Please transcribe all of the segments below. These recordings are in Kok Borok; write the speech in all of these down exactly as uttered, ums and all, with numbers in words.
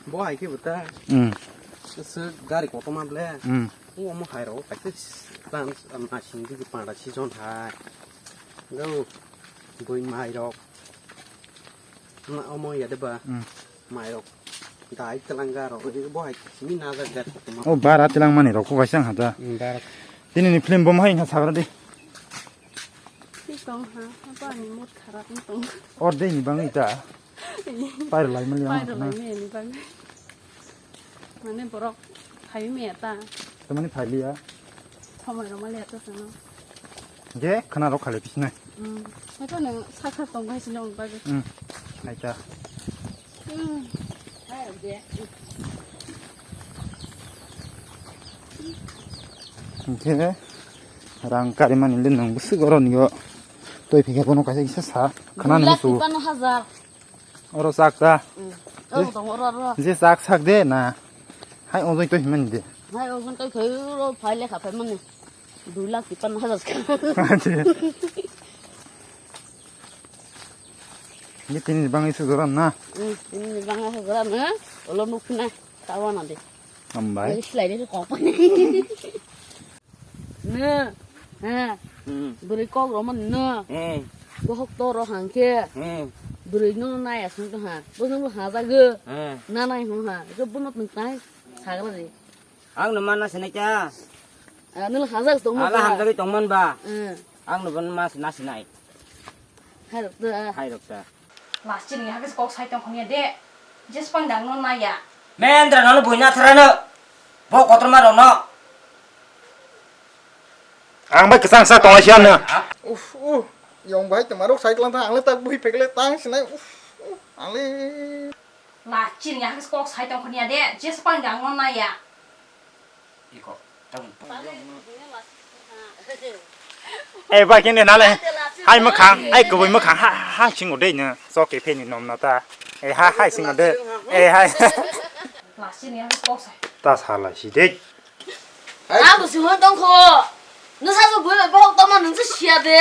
Bo hai khe bo ta. Hmm. Sir gari kotorma ble. Hmm. O omo hai rok kaisa plan masing digi panda season hai. Go. Boi mai rok. Ma omo ya de ba. Hmm. Mai rok. Dai telanga rok. Bo hai simi na ja gari kotorma. O bara telang mani rok ko kaisa hata. Hmm, bara. Tini ni film bo hai na sagra de. Tong ha, apa ni mood kharap ni tong. Or de ni bang ita. Pairwlai mani ang Pairwlai khna. Mani bagwi. Mane borok phaiwi maya ta. Tamani phailiya. Somoi rok maliya ta sano. Je khna rok khale pisnai. Hmm. Hato nang sakha tong bai sino bagwi. Hmm. Aita. Hmm. Hai de. Hingke rang karimani le nang bwswk oro nio twi phikhe bono kaisa kisa sa khna nang su. Dui lakh tipanno hajar. Oro chak ta. Mm. Oh, tongo, oro, oro. Je chak sak de na. Hai ojoi to himani de. Hai ojoi to khe oro phai lekha phai mani. Dui lakh tipanno hajar. Ni tini bang isu goran na. Mm, tini bang isu goran na. Olo nukna. Tawana de. Hambai. Silai de kok pani. No. Ha. Hmm. Bwrwi kok rwmani no. Hmm. Bohok to rw hangkhe. Hmm. Bwrwi no naya song to ha. Bo song ha jago. Hmm. Na nai ho ha. Ko bono tong tai. Sagra de. Ang no mana sinai kya? Ah, nila ha jago tong ma. Ala hamjagwi tongman ba. Hmm. Ang no bon mas na sinai. Hai rok ta. Hai rok ta. Last ni hakhe kok sai tong khania de. Jespang dang no naya. Mendra nono buina tharano. Bo kotorma rokno. Ang bai kwchang sa tong siya no. Uf, uf. Yong bai tuma rok cycle ta ang le tak bui pekle tang sinai. Uf, uf. Ang le. Last ni hakhe kok sai tong khania de. Jespang dang no naya. Iko, tabung. Eh, ba kene nale. Hai makhang, ai kubui makhang ha ha singo de no. Sok ke pheni nom na ta. Eh, ha hai singo de. Eh, hai. Last ni hakhe kok sai. Ta sala si de. Abo si hon tong kho. No sa so bui bai bohok toma nung si sia de.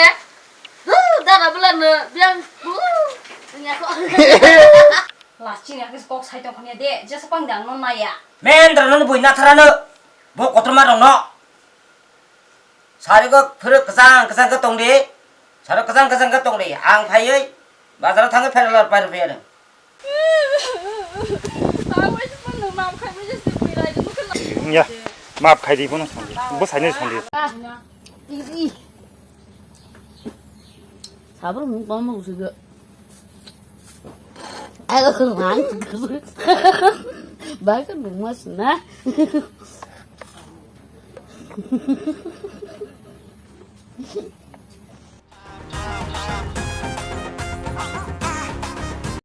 Hu, dara bela no biang. Hu. Nya ko. Last ni hakhe kok sai tong khania de, jesa pang dang no naya. Mendra no bui na tharano. Bo kotorma rokno. Sari ko phuru kwchang kwchang khe tong di. Sari kwchang kwchang khe tong di. Ang phaiwi bazar thangwi pherla pai rw phaiya. Ya, map khai di bono sandi. Bo saini sandi. Sabur mung pama usiga. Ayo, man. Baik kan mas na.